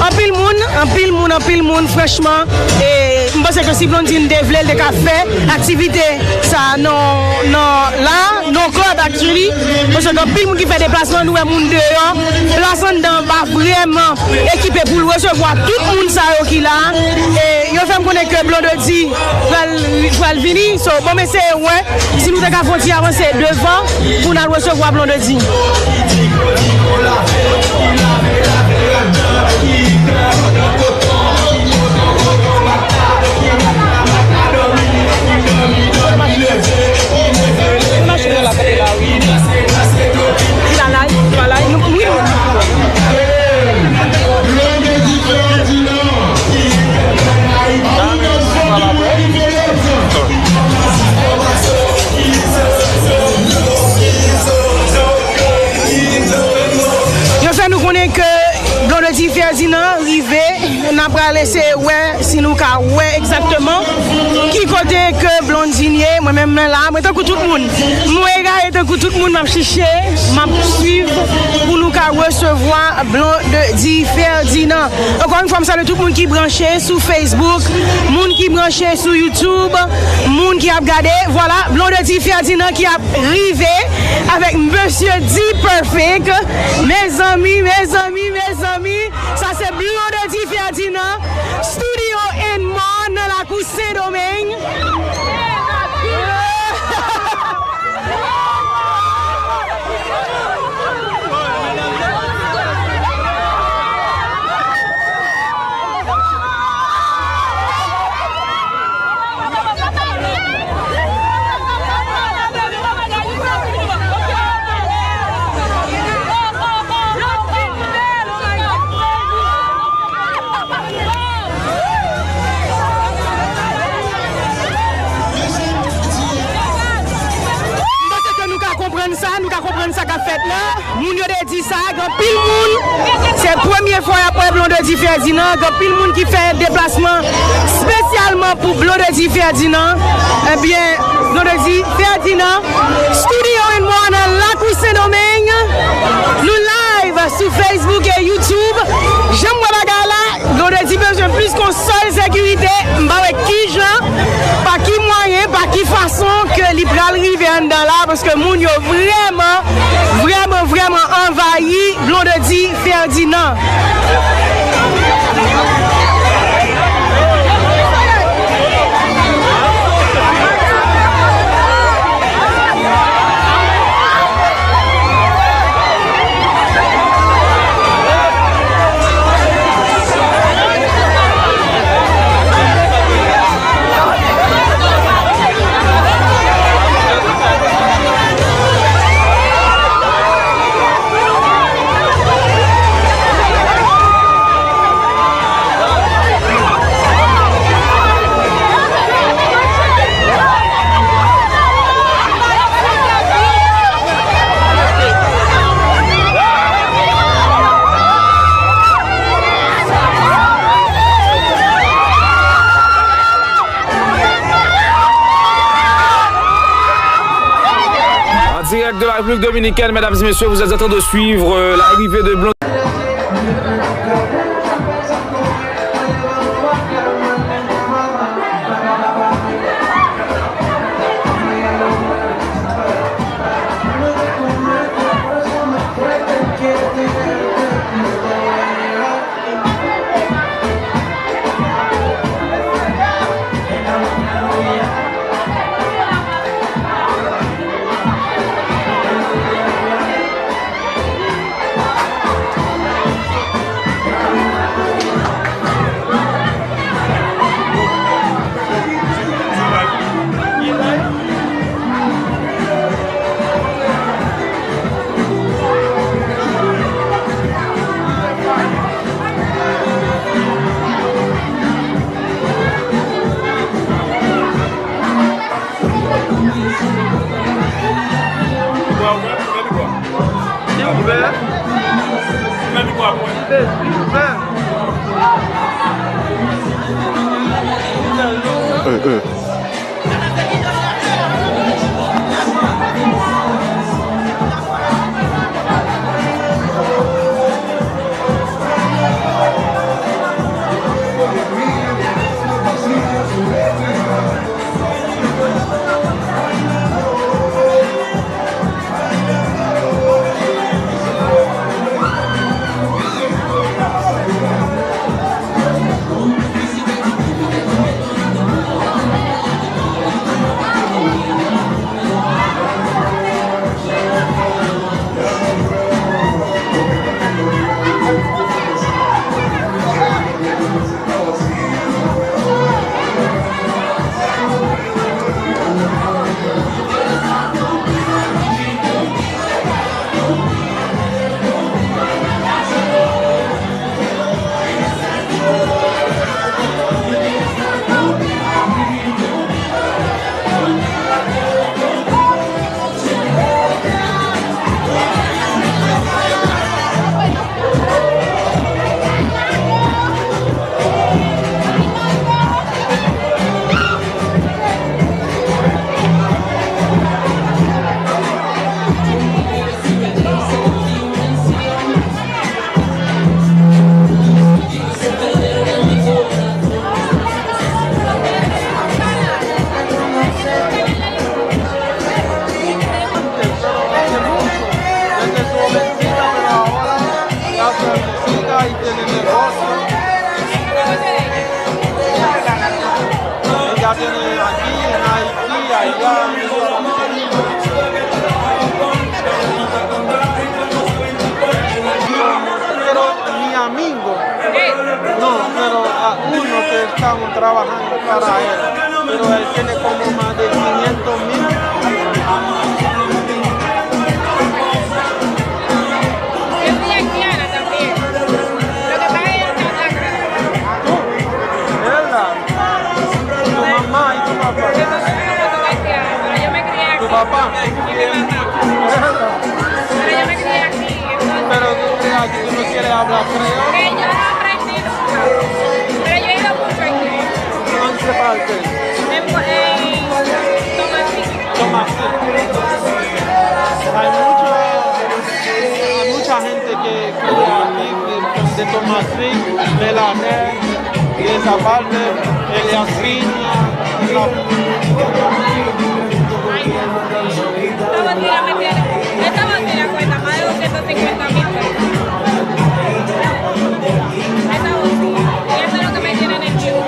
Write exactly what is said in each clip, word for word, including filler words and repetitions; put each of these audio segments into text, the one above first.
Anpil moun, anpil moun, anpil moun, franchman, e, m panse ke si Blondine te vle, l te ka fè aktivite sa nan, nan la, nan club, actually, paske gen anpil moun ki fè deplasman, nou wè moun deyò, plas anndan pa vrèman ekipe pou l resevwa tout moun sa yo ki la, e yo fè m konnen ke Blondedy pral, pral vini, so, bon, men se wè, si nou te ka fè yon ti avanse devan pou n al resevwa Blondedy. Yo fè nou konnen ke Blondedy Ferdinand rive. N ap pral eseye wè si nou ka wè egzakteman ki kote ke Blondine ye. Mwen menm mwen la, mwen tankou tout moun. Mwen egare tankou tout moun, m ap chiche, m ap swiv pou nou ka resevwa Blondedy Ferdinand. Ankò yon fwa, m salye tout moun ki branche sou Facebook, moun ki branche sou YouTube, moun ki ap gade. Vwala, Blondedy Ferdinand ki ap rive avèk Mesye D-Perfect. Mezanmi, mezanmi, mezanmi, sa se Blondedy Ferdinand, Studio and More nan lakou Sendomeng. M panse ke nou ka konprann sa, nou ka konprann sa k ap fèt la. Moun yo te di sa, gen anpil moun, se premye fwa y ap wè Blondedy Ferdinand, gen anpil moun ki fè deplasman espesyalman pou Blondedy Ferdinand. Ebyen, Blondedy Ferdinand, Studio and More nan lakou Sendomeng. Nou live sou Facebook e YouTube. Jan m wè bagay la, Blondedy bezwen plis kon sèl sekirite, m pa wè kijan, pa ki mwayen, pa ki fason ke li pral rive anndan la, paske moun yo vrèman, vrèman, vrèman anvayi Blondedy Ferdinand. En direct de la République dominicaine, mesdames et messieurs, vous êtes en train de suivre, euh, l'arrivée de Blondedy. Pero mi amigo, no, pero a uno que estamos trabajando para él, pero él tiene como más de quinientos mil. Yo fui haitiana también. Lo que pasa es que yo soy negra. ¿Tú? ¿De verdad? ¿Tu mamá y tu papá? Yo me crié aquí. ¿Tu papá? Y mi mamá. ¿De verdad? Pero yo me crié aquí, entonces. Pero tú crees que tú no quieres hablar creol. Que yo no aprendí nunca. Pero yo he ido mucho aquí. ¿Dónde se parte? En, en Tomasí. Tomasí. Hay mucho, hay mucha gente que vive aquí, de, de Tomasí, de la de esa parte, Elias Piña, la Esta botella me tiene, esta botella cuesta más de doscientos cincuenta mil pesos. Esta botella. Y eso es lo que me tiene en el queue.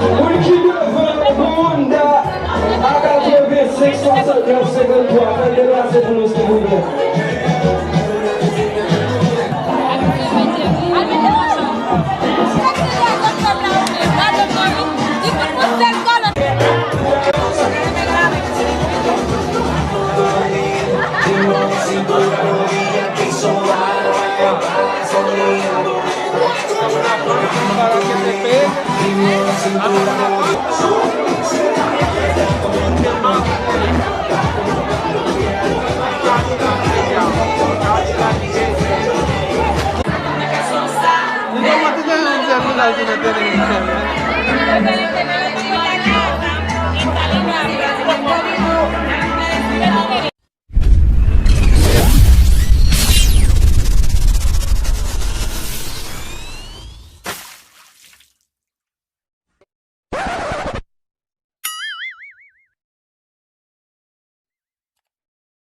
Moun ki devan Honda a katrevensenk, swasantnèf, senkanntwa, fè l deplase pou nou, silvouplè.